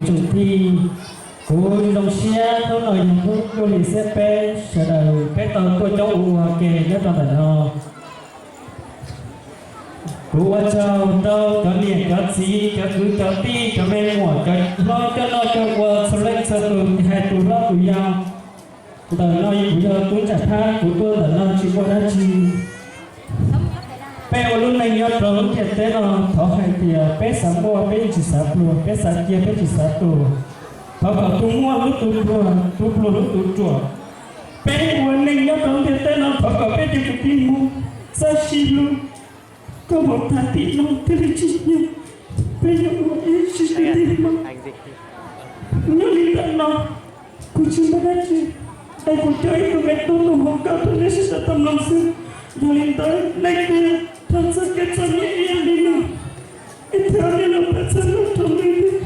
Tsoom phooj ywg, kuv zoo siab hnub no yog hnub cuaj hli xiab peb, sawv daws peb tau tuaj coob ua ke nyob rau ntawm no. Kuv ua tsaug rau cov niam cov txiv, cov kwv cov tij, cov me muam, cov hlob coj noj coj ua txhua leej txhua tus, hais tus hlob tus yau. Ntawm no kuv yog tub ntsam phab, kuv tuaj ntawm no tsis muaj dab tsi. Peb ua lub neej nyob rau lub ntiaj teb no, thov hais tias peb xav muaj peb yeej tsis xav pluag, peb xav cia peb tsis xav tuag. Thov kom tus muaj hlub tus pluag, tus pluag hlub tus ruam. Peb ua neej nyob rau lub ntiaj teb no thov kom peb tus kwv tij Hmoob txawj sib hlub, koj mus tag tim no thiaj li tsim nyog peb yuav ua ib sim kwv tij Hmoob. Nyob li ntawm no, kuv tsis muaj dab tsi, es kuv coj ib tug me tub mus hauv koj rau nej sawv daws tau mloog xwb. Yog li ntawd nej thiaj txhawj kev txom nyem ib yam li no, ib txhia li los peb txhawj noj rau nej thiab.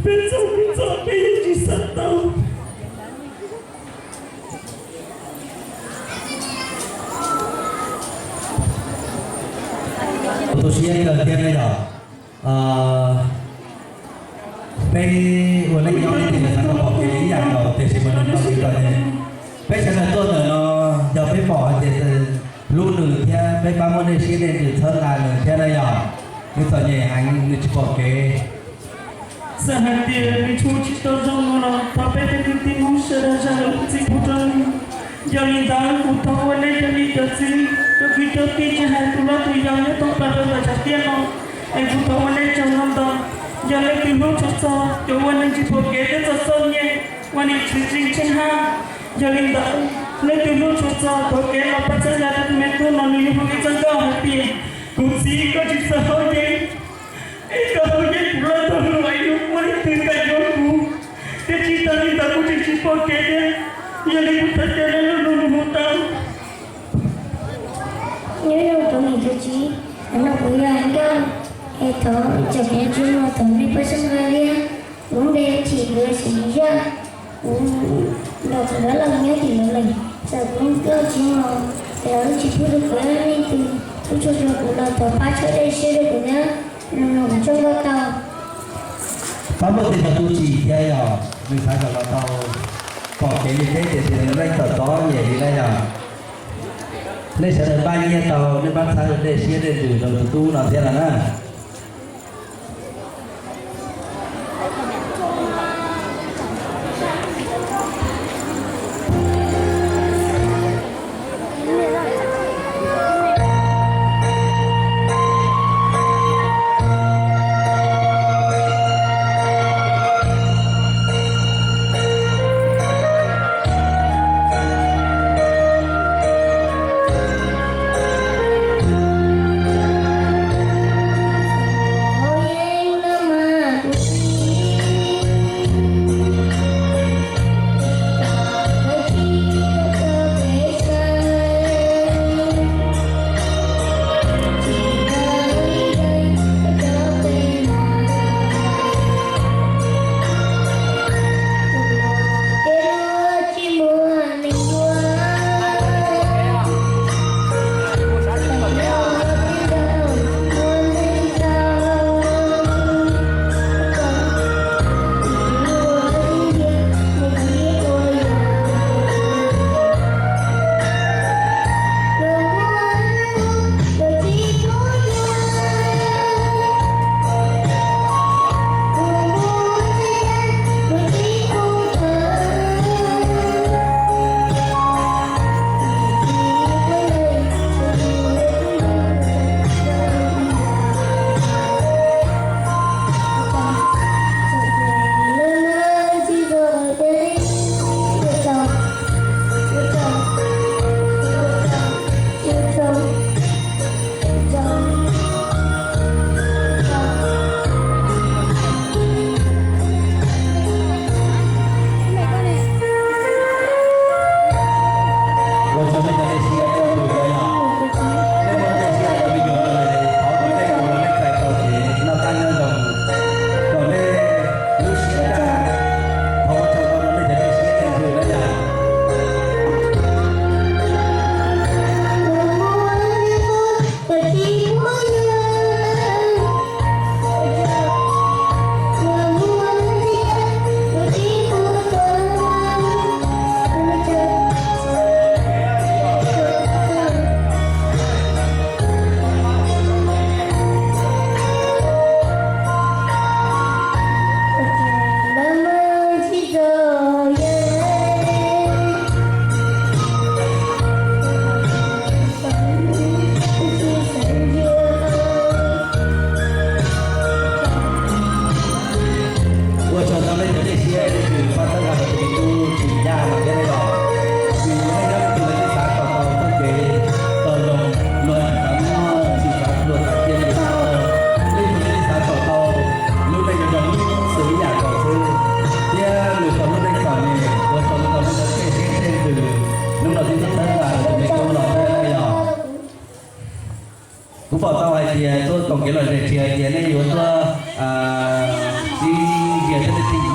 Peb txom peb txom peb yeej tsis xav tau. Tu siab kawg thiab na yom. Peb ua neej nyob li tias xav kom pom kev ib yam nkaus tiam sis mas nws tau tsis tau ne. Peb sawv daws tuaj ntawm no yog peb pom hais tias hlub nws thiab peb pab muab nej siab nej ntsws txhawb nqa nws thiab na yom. Nws txom nyem heev nws tsis pom kev. Txawm hais tias nws tshuav tsis tau zoo no los thov peb tej kwv tij Hmoob sawv daws zam lub txim pub rau nws. Yog li ntawd kuv thov ua nej cov niam cov txiv, cov kwv cov tij, tsis hais tus hlob tus yau nyob thoob plaws rau ntawm tsav tiaj no, es kuv thov ua nej tsaug ntau ntau. Yog leej twg hlub tshua txog cov ua neeg tsis pom kev thiab txom txom nyem, ua niam txiv tsis ntseeg hab, yog li ntawd leej twg hlub tshua txog thov kev los pab txhawb nqa rau tus me tub no, nws yuav hu ib txoj nkauj hais tias, kuv txiv, koj tsis txhob haub yeeb, es koj haub yeeb kuv lawv tau luag yuav muaj leej twg kam yuav kuv, thiab tsis tas li ntawd kuv tseem tsis pom kev thiab. Yog li kuv thov caw nej lub nug mus hu tau. Nyob zoo cov niam cov txiv, hnub no kuv yog Nkauj, es thov tsoom kwv tij Hmoob thov nej pab txhawb nqa thiab. Kuv lub npe Chim Nkawd Xeem Zaj, kuv los txog dab laug nyob tim Luam Lees. Txawm kuv lub npe tsis muaj, es lawv tsis pub rau kuv, leej twg hlub tshua rau kuv los thov pab txhawb dej siab rau kuv thiab. Nws nws kuv tsaug ntau ntau. Pab muaj tes cov tub tsis thiab yog nws xav kom los tau pom kev li peb tiam sis nws leej txom txom nyem li na yog. Nej sawv daws npaj nyiaj tau, nej pab txhawb dej siab dej ntsws rau tus tub no thiab no na.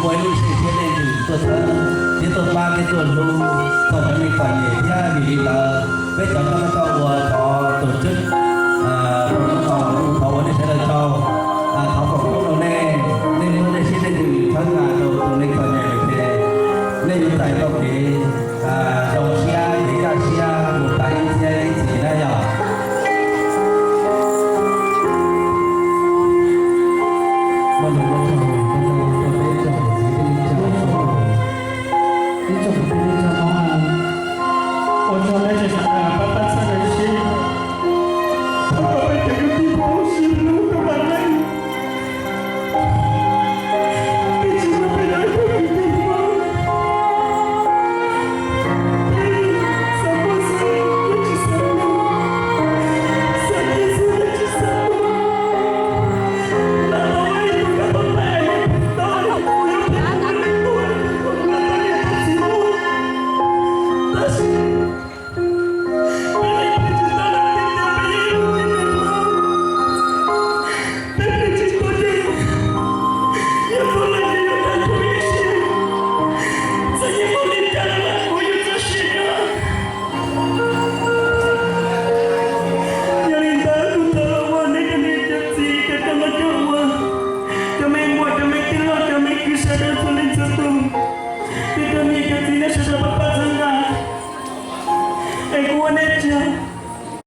muaj ib lub ntsej thiab leej twg tuaj txhawb thiab tuaj pab thiab tuaj hlub txog cov me txom nyem thiab vim li ntawd peb cov koj koj ua thov tus tswb thov ua nej sawv daws tsaug, thov foom koob